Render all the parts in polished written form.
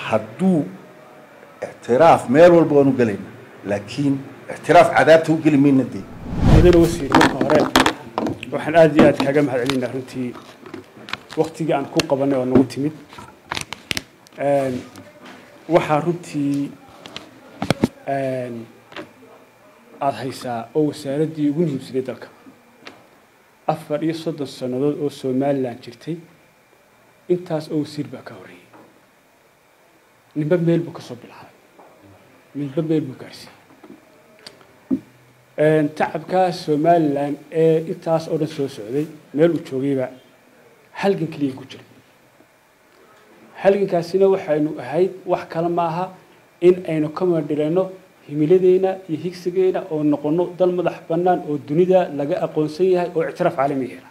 Hadduu ictiraaf meel walba waanu gelayna, laakiin ictiraaf cadaabta u geli mayna dee. Mudane wasiir, marka hore waxaan aada iyo aad kaaga mahad celinaa runtii waktigii aan ku qabanay oo nagu timid. Waxaa runtii aada haysaa oo wasaaraddii ugu muhiimsanay dalka 34 sannadood oo Somaliland jirtay, intaas oo wasiir baa ka horreeyey, ninba meel buu ka soo bilaabay, midba meel buu gaarsiiyey. Tacabkaa Somaliland ee intaas oo dhan soo socday, meel uu joogayba halgan keliya ku jira. Halgankaasina waxaynu ahayd wax kale maaha in aynu ka madhilayno himiladeena iyo higsigeena oo noqono dal madax bannaan oo dunida laga aqoonsan yahay oo ictiraaf caalami hela.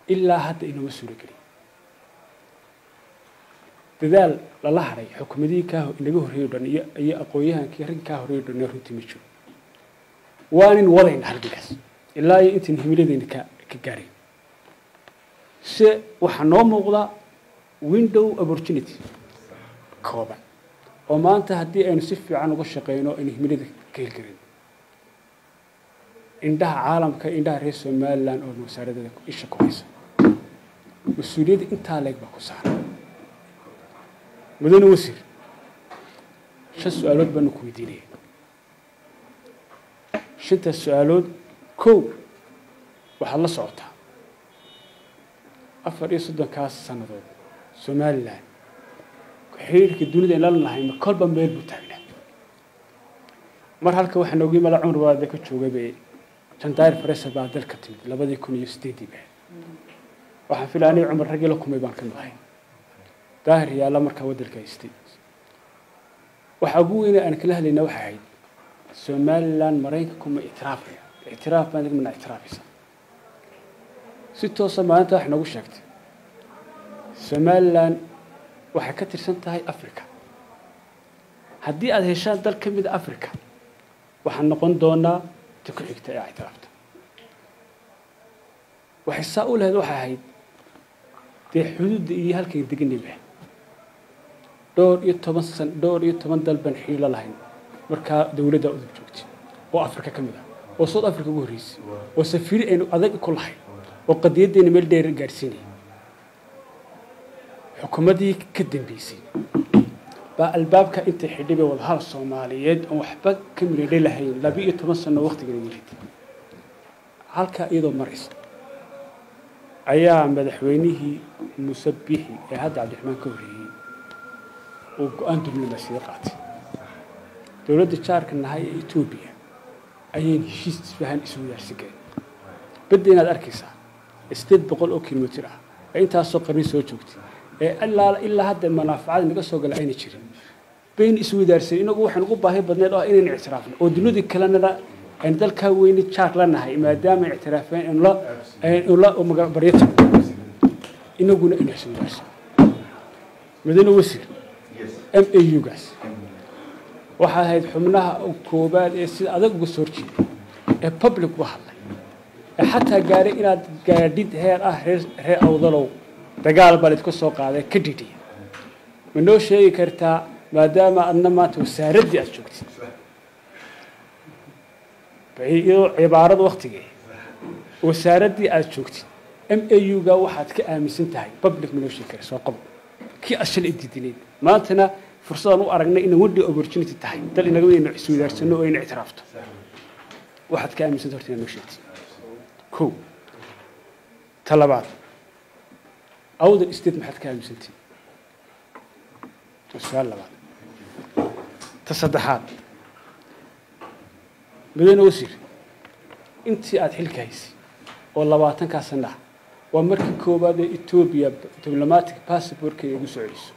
Ilaa hadda inoma suuragelin. Dadaal lala hadhay xukuumadihii kaa inaga horreeyay o dhan iyo aqoon-yahankii raggi kaa horreeyay o dhan runtii ma jiro. Waanin wadayna halgankaas ilaa iyo intayn himiladeyna ka gaarayn. Se waxaa noo muuqda window opportunity kooban oo maanta haddii aynu si fiican uga shaqeyno aynu himilada ka helgarin, indhaha caalamka, indhaha reer Somaliland oo wasaaradada isha ku haysa, mas-uuliyadda intaa leeg baa ku saaran. Mudane wasiir, 5 su-aalood baanu ku weydiinaya. Shantaas su-aalood, kow, waxaad la socotaa 34-kaas sannadood Somaliland xiriirka dunida aynu la lahay ma kolba meel buu taagnaa. Mar halka waxaa noogu yimala Cumar baade ka joogayba Jandair Faresa baa dalka timid 2008-dii ba. Waxaan filaya aniga Cumar raggii la kumay baan ka mid ahay. Daahir Yaalla markaa waddanka haystay. Waxaa ugu weyne aan kala hadlaynaa waxay ahayd Somaliland Maraykanku ma ictiraafaya, ictiraaf baan mana ictiraafaysa. Si toosa maalinta wax noogu sheegtay Somaliland waxay ka tirsan tahay Africa, haddii aada heshaan dal ka mid a Africa waxaan noqon doonaa ta ku xigta ee ictiraafta. Waxay saa u lahayd waxay ahayd dee xuduudda iyo halkay deganayba dhowr iyo toban san, dhowr iyo toban dal baan xiriir la lahayn markaa dowladda udub joogtay oo Afrika ka mid ah, oo South Africa ugu horreysay, oo safiiri aynu adag ku lahayn oo qadiyaddeena meel dheer gaadhsiinaya. Xukuumaddii ka dambeysay baa albaabka intay xidhay bay wadahadal Soomaaliyeed oon waxba ka miradhay lahayn 12 sano waqtigeeda yimid. Halkaa iyadoo maraysa ayaa madaxweynihii Muuse Biixi ee hadda Cabdiraxmaan ka horreeyey uu go-aan diblomaasiyad qaatay. Dowladda jaarka nahay ee Etoobiya ayayn heshiis isfahan iswadaarsi garin. Badda inaad arkaysaa 800 oo kilomitir ah ee intaasoo qarni soo joogtay ee ilaa hadda manaaficada naga soo gala ayna jirin bayn iswadaarsan. Inagu waxaan ugu baahi badneed oo ah inaynu ictiraafno oo dunidii kalena aynu dalkaa weyne jaar la nahay, maadaama ictiraafeen aynu la aynu la baryo tagno, inaguna aynu iswadaarsan. Mudane wasiir, MAU gaas waxaa ahayd xubnaha koobaad ee sida adag uga soo horjeeday ee public uga hadlay ee xataa gaaray inaad gaadhid heer ah reer Awdalow dagaal baa laidka soo qaaday ka dhidhiya. Ma noo sheegi kartaa, maadaama adna maanta wasaaraddii aad joogtid, iyadoo cibaarada waktigee wasaaraddii aad joogtid, MAU-ga waxaad ka aaminsan tahay public ma noo sheegi kara? Soo qobo kii aad shalay diidineyd, maantana fursadaan u aragnay inay window opportunity tahay dal inaga inaynu iswedaarsano oo aynu ictiraafto, waxaad ka aaminsan tahay horta inaad noo sheegtid, kow. Ta labaad, Awdal State maxaad ka aaminsantihi? Waa su-aal labaad. Ta saddexaad, mudane wasiir, intii aada xilka haysay oo 20-kaa sana ah waa markii koowaad ee Etoobiya diplomatic passportka ay ugu soo celiso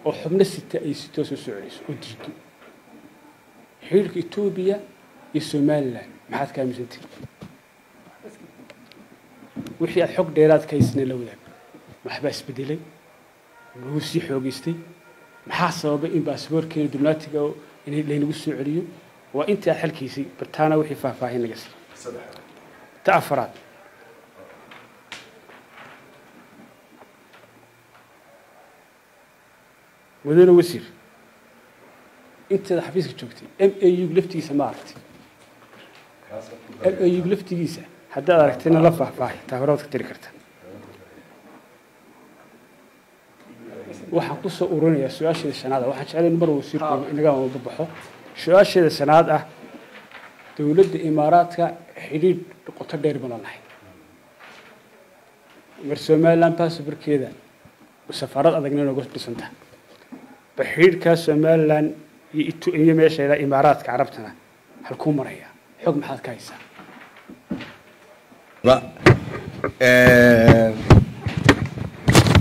oo xubno sita ay si toos u soo celiso oo diido. Xiriirka Etoobiya iyo Somaliland maxaad ka aaminsantihi? Wixii aad xog dheeraad ka haysana la wadaag. Waxbaa isbedelay? Muxuu sii xoogeystay? Maxaa sababay in baasboorkeena diblomaatiga in laynagu soo celiyo? Waa intii aad xalkiisay bartaana wixii faahfaahin laga siiy. Ta afaraad, Mudane wasiir, inteeda xafiiska joogtay MOU laftigiisa ma aragtay? MOU laftigiisa haddaad aragtayna la faahfaahay, taa hore waad ka tiri kartaa. Waxaan kusoo ururinayaa su-aasheeda shanaad ah. Waxaan jeclay in mar wasiirku inaga wada baxo. Su-aasheeda shanaad ah: dowladda Imaaraadka xidhiidh qoto dheer baan lanahay, mar Somaliland passportkeeda safaarad adagna nooga dhisanta ba. Xidhiidhkaa Somaliland iyo meesha Imaaraadka Carabtana halkuu maraya? Xog maxaad ka haysaa?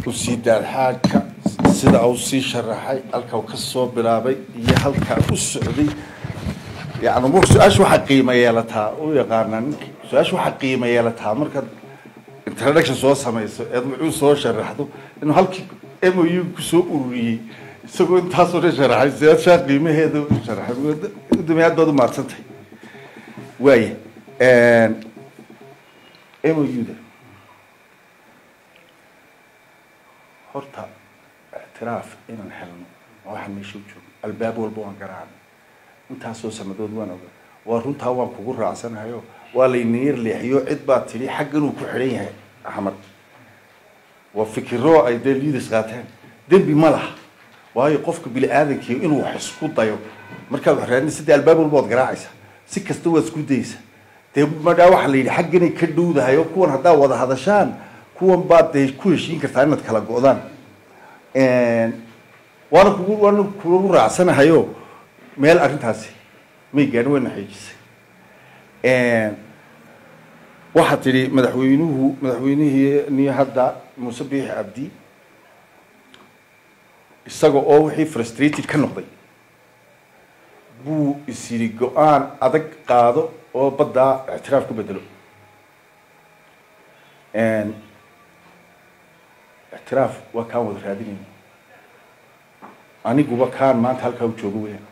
Usii daadxaadka sida uu sii sharaxay, halka uu ka soo bilaabay iyo halka u socday. Yani su-aasha waxaa qiimo yeelataa u yaqaanaa ninki, su-aasha waxaa qiimo yeelataa markaad introduction soo samayso eed wuxuu soo sharaxdo inuu halkii MOU kusoo ururiyey, isagoo intaasoo dhan sharaxay, su-aashaa qiimaheeda u sharaxay. Gudoomiye, aad baad u mahadsantahay. Waaya, MOU-da horta ictiraaf inaan helno waa waxaan meesha u joogo. Albaab walba waan garaacnay intaasoo sanadood, waan ogaa. Waa runtaa, waan kugu raacsanahayo. Waa layna yar leexiyo, cid baa tidhi xaggan uu ku xidhan yahay Axmed. Waa fikiro ay dee leaders qaateen, dembi ma laha, waayo qofka bini aadamkii inuu wax isku dayo markaad wax raadinaysa, dee albaab walba waad garaacaysaa, si kasta waad isku dayeysaa. Dee madhaa waxaa la yidhi xagganay ka dhowdahay oo kuwan haddaa wada hadashaan, kuwan baad dee ku heshiin kartaa inaad kala go'daan. Waana kugu raacsanahayo, meel arrintaasi may gaadhin, wayna xeejisay. Waxaad tidhi madaxweynuhu, madaxweynihii ni hadda Muuse Biixi Cabdi, isaga oo wixii frustrated ka noqday buu is yidhi go-aan adag qaado oo baddaa ictiraaf ku bedelo. Ictiraaf waa kaan wada raadinayna, aniguba kaan maanta halkaa u joogo weyaan,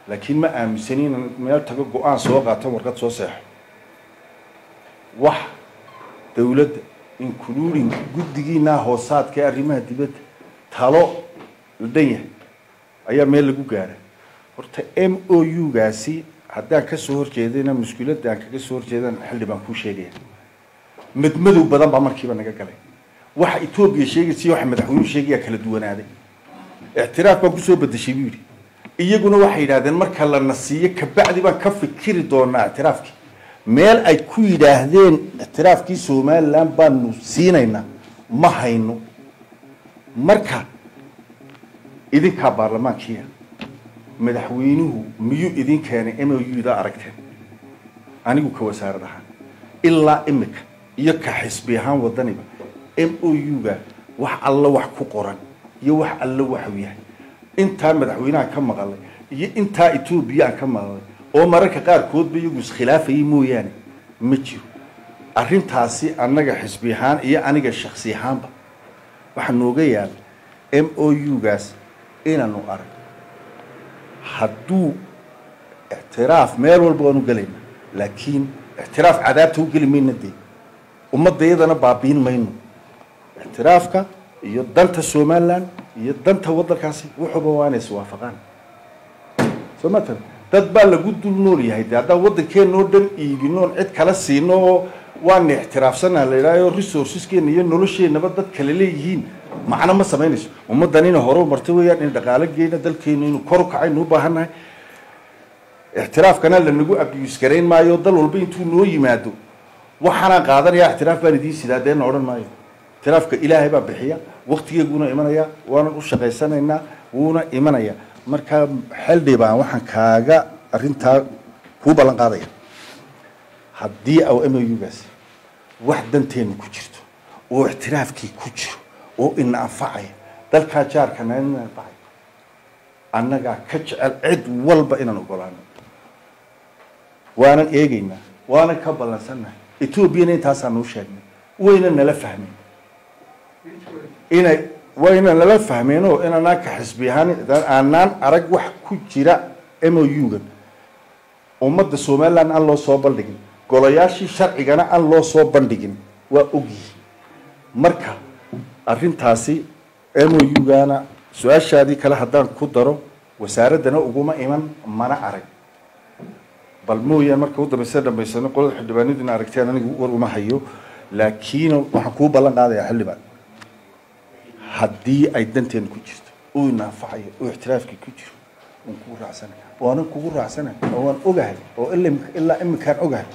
laakiin ma aaminsani inaan meel tago, go-aan soo qaato, warqad soo seexo. Wax dawladda including guddigiinaa hoosaadka ee arrimaha dibadda talo la dhan yahay ayaa meel lagu gaara. Horta MOU-gaasi haddaan kasoo horjeedayna, mushkiladda aan kaga soo horjeedan, xildhibaan kuu sheegaya, madmadow badan baa markiiba naga galay. Waxa Etoobiya sheegaysa iyo waxa madaxweynuhu sheegaya kala duwanaaday. Ictiraaf baan kusoo bedeshay buu yidhi, iyaguna waxay yidhahdeen marka la siiyo kabacdi baan ka fikiri doonaa ictiraafkii. Meel ay ku yidhaahdeen ictiraafkii Somaliland baanu siinaynaa ma hayno. Marka idinkaa baarlamaankiia, madaxweynuhu miyuu idin keenay MOU da aragteen? Anigu ka wasaarad ahaan ilaa imika iyo ka xisbi ahaan wadaniba MOU-ga wax alla wax ku qoran iyo wax alla waxuu yahay intaa madaxweynaha ka maqalay iyo intaa Etoobiya aan ka maqalay oo mararka qaarkoodba iyagu iskhilaafayay mooyaane ma jiro. Arrintaasi annaga xisbi ahaan iyo aniga shaksi ahaanba waxaa nooga yaala MOU-gaas inaanu arag. Hadduu ictiraaf, meel walba waanu gelayna, laakiin ictiraaf cadaabta u geli mayna, dee ummadda iyadana baabiin mayno. Ictiraafka iyo danta Somaliland iyo danta waddankaasi wuxuuba waa inay iswaafaqaan. Soo matan dad baa lagu dul nool yahay. Dee haddaan waddankeenoo dhan iibinoon cid kala siino oo waana ictiraafsanaa la yidhahyo, resourceskeena iyo nolosheenaba dad kale leeyihiin, macno ma samaynayso. Ummaddan ina hore u martay weeyaan, in dhaqaalo geyna dalkeenu inuu kor u kacaynu u baahannahay. Ictiraafkana lanagu abuse garayn maayo. Dal walba intuu noo yimaado waxaanaan qaadanaya, ictiraaf baan idiin sidaa, deena odhan maayo. Ictiraafka Ilaahay baa bixiya, waktigeeguuna imanaya, waanan u shaqaysanaynaa, wuuna imanaya. Marka xildhibaan, waxaan kaaga arrintaa kuu ballan qaadaya, haddii aw MOU-gaasi wax danteenu ku jirto oo ictiraafkii ku jiro oo ina anfacaya, dalkaa jaarkana ina anfacaya, annagaa ka jecel cid walba inaan ogolaano. Waanan eegaynaa, waanan ka ballansannahay. Etoobiyana intaasaa nuu sheegnay, wayna nala fahmeen inay wayna nala fahmeen oo inaanaan ka xisbi ahaan aanaan arag wax ku jira MOU-gan, ummadda Somaliland aan loo soo bandhigin, golayaashii sharcigana aan loo soo bandhigin, waa ogyihi. Marka arrintaasi MOU-gana Su-aashaadii kale haddaan ku daro, wasaaraddana uguma iman, mana arag. Bal mooyaan marka u dambaysa dhamaysano qolada xildhibaanadina aragteen, anigu war uma hayo. Laakiin waxaan kuu ballan qaadayaa, xildhibaan, haddii ay danteena ku jirto, uu inaafacayo, uu ixtiraafkii ku jiro, waan kugu raacsanay, waanan kugu raacsanay, oo waan ogahay, oo ilaa iminkaan ogahay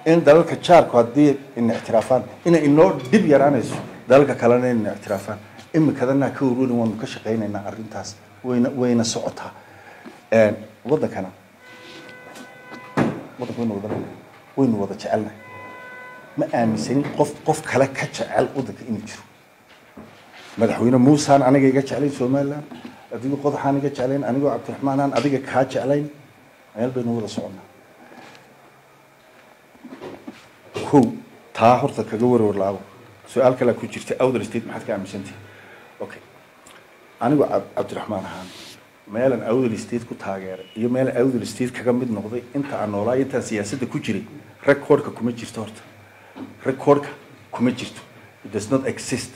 in dalalka jaarku haddii ina ictiraafaan inay inoo dhib yaraanayso dalalka kalena ina ictiraafaan. Iminkadana ka warwarin, waanu ka shaqaynaynaa arrintaas, wayna socotaa. Waddankana, waddanka waynu wada leenahay, waynu wada jecelnahay. Ma aaminsanin qof qof kale ka jecel waddanka inuu jiro. Madaxweyne Muusaan aniga iga jeclayn Somaliland, adigu Qodaxaan iga jeclayn, anigoo Cabdiraxmaanaan adiga kaa jeclayn. Meel baynu wada soconnaa. Kow taa horta kaga warwar laabo. Su-aal kalea ku jirta, Awdal State maxaad ka aaminsantahay? Okay, anigu Cabdiraxmaan ahaan meelan Awdal State ku taageeray iyo meelan Awdal State kaga mid noqday inta aan noolaa, intaan siyaasadda ku jiray, recordka kuma jirto. Horta recordka kuma jirto, it does not exist.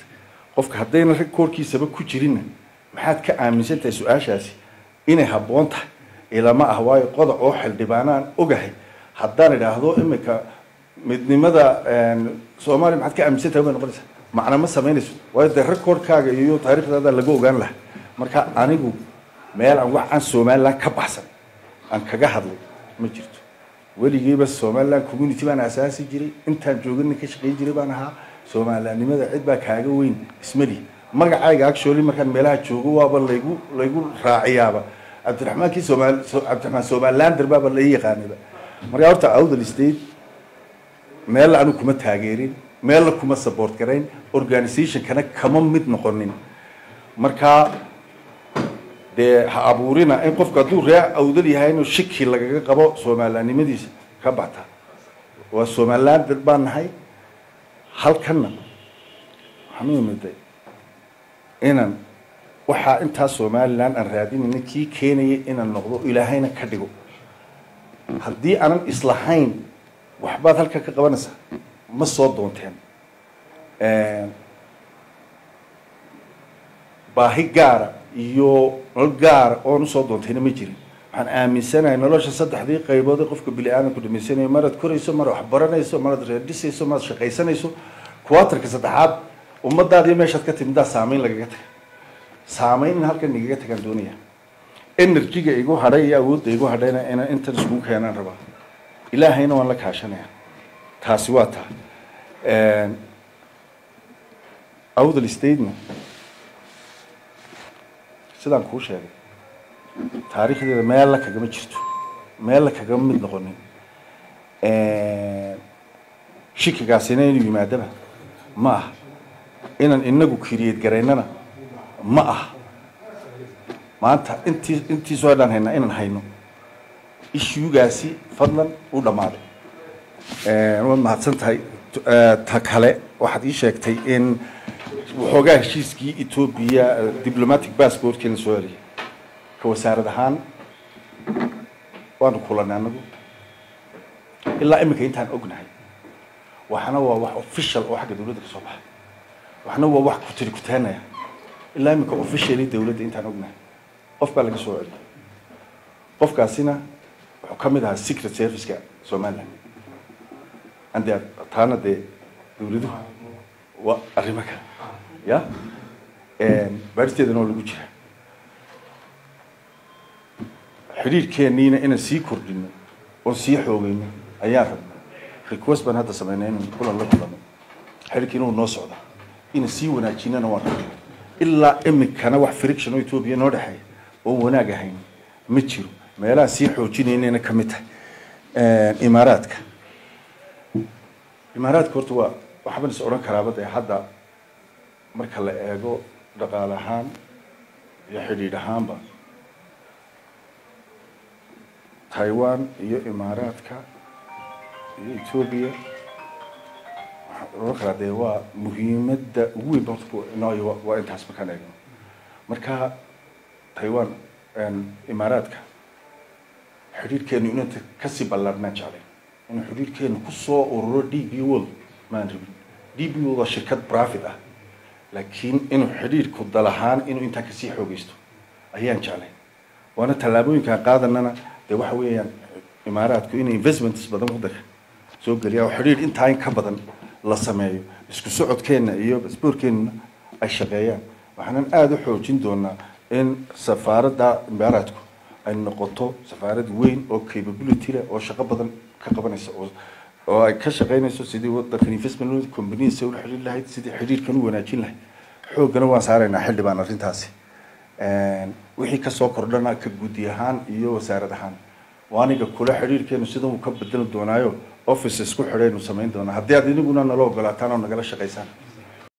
Qofka haddayna recordkiisaba ku jirinna, maxaad ka aaminsan tahay, su-aashaasi inay habboon tahay ilama ah. Waayo, Qodac oo xildhibaanaan ogahay haddaan idhaahdo imika midnimada Soomaaliya maxaad ka aaminsan tahay, bay noqonaysaa, macna ma samaynayso. Waayo, dee recordkaaga iyo taariikhdaada laga ogaan lahaa. Marka anigu meel aan wax aan Somaliland ka baxsan aan kaga hadlay ma jirto weligeyba. Somaliland community baan asaasi jiray, intaan joogana ka shaqayn jiray baan ahaa. Somalilandnimada cid baa kaaga weyn ismali. Magacayga actually markaan meelaha joogo waaba laygu raaciyaaba, Cabdiraxmaankii Somal, Cabdiraxmaan Somalilander baaba la ii yaqaanayba. Marka horta Awdal State meel anu kuma taageerin, meelna kuma support garayn, organizationkana kama mid noqonin. Marka dee ha abuurina in qofku hadduu ree Awdal yahay inuu shiki lagaga qabo Somalilandnimadiisa. Ka bata waa Somaliland baan nahay. Halkanna waxaan u imiday inaan waxaa intaa Somaliland aan raadinayna kii keenaya inaan noqdo, Ilaahayna ka dhigo. Haddii aanan islahayn waxbaad halka ka qabanaysaa, ma soo doonteen. Baahi gaara iyo nolol gaara oon usoo doontayna ma jirin. Waxaan aaminsanahay nolosha saddexdii qaybood ee qofka bini aadamku dhamaysanayo: maraad korayso, maraad wax baranayso, maraad reerdhisayso, maraad shaqaysanayso. Quarterka saddexaad ummadaada iyo meeshaad ka timidaa saameyn lagaga taga. Saameyn in halkan nagaga tagaan doonaya. Energyga igu hadhay iyo awoodda igu hadhayna inaan intan iskugu keenaan rabaa, Ilaahayna waan la kaashanaya. Taasi waa taa. Awdal Statena sidaan kuu sheegay, taariikhdeeda meella kagama jirto, meella kagama mid noqonin. Shikigaasina inuu yimaadaba ma aha, inaan inagu create garaynana ma aha. Maanta intii soo dhan haynaa inaan hayno issuegaasi, fadlan u dhammaaday. Waad mahadsan tahay. Ta kale waxaad ii sheegtay in waxoogaa heshiiskii Ethiopia diplomatic passportkii la soo celiyay. Ka wasaarad ahaan waanu kulanay anagu. Ilaa iminka intaan ognahay, waxna waa wax official oo xagga dawladda ka soo baxa, waxna waa wax kutiri kutaanaya. Ilaa iminka officially dawladda intaan ognahay qof baa laga soo celiyay. Qofkaasina wuxuu ka mid ahaa secret serviceka Somaliland. Ande taana dee dawladuhu waa arrimo kale ya baaristeedana waa lagu jira. Xidhiirkeeniina inaan sii kordhino oon sii xoogeyno ayaan rabnaa. Request baan hadda sameynay inaan kulan la kulano. Xidhiirkiina uu noo socda, inaan sii wanaajinana waan rabnaa. Ilaa iminkana wax friction oo Ethiopia noo dhexeeya oon wanaag ahayn ma jiro. Meelaha sii xoojinaynayna ka mid tahay Imaaraadka. Imaaraadka horta waa waxban is odhan karaaba dee hadda marka la eego dhaqaale ahaan iyo xidhiidh ahaanba Taiwan iyo Imaaraadka iyo Ethiopia, waxaan odhan karaa dee waa muhiimadda ugu weyn ba horta inoo waa intaas markaan eegno. Marka Taiwan, Imaaraadka, xidhiidhkeenu inuu inta kasii ballaarnaan jeclay, inuu xidhiidhkeenu kusoo ururo DP World maan rabin. DP World waa shirkad private ah, Laakiin inuu xidhiidhku dal ahaan inuu intaa kasii xoogeysto ayaan jeclay, waana tallaabooyinkaan qaadanana. Dee waxa weeyaan Imaaraadku inay investments badan waddanka soo geliya oo xidhiidh intaa in ka badan la sameeyo, isku socodkeenna iyo basboorkeennuna ay shaqeeyaan. Waxaanan aada u xoojin doonaa in safaaradda Imaaraadku ay noqoto safaarad weyn oo capability leh oo shaqo badan ka qabanaysa oo ay ka shaqeynayso sidii waddankan investment companies ula xidhiidh lahayd, sidii xidhiidhkan u wanaajin lahayd. Xooggana waan saaraynaa, xildhibaan, arrintaasi. Wixii kasoo kordhana ka guddi ahaan iyo wasaarad ahaan waaniga kula xidhiidhkeenu sidan uu ka bedeli doonaayo, office isku xidhaynu samayn doonaa haddii aad iniguna nala ogolaataan oo nagala shaqaysaan.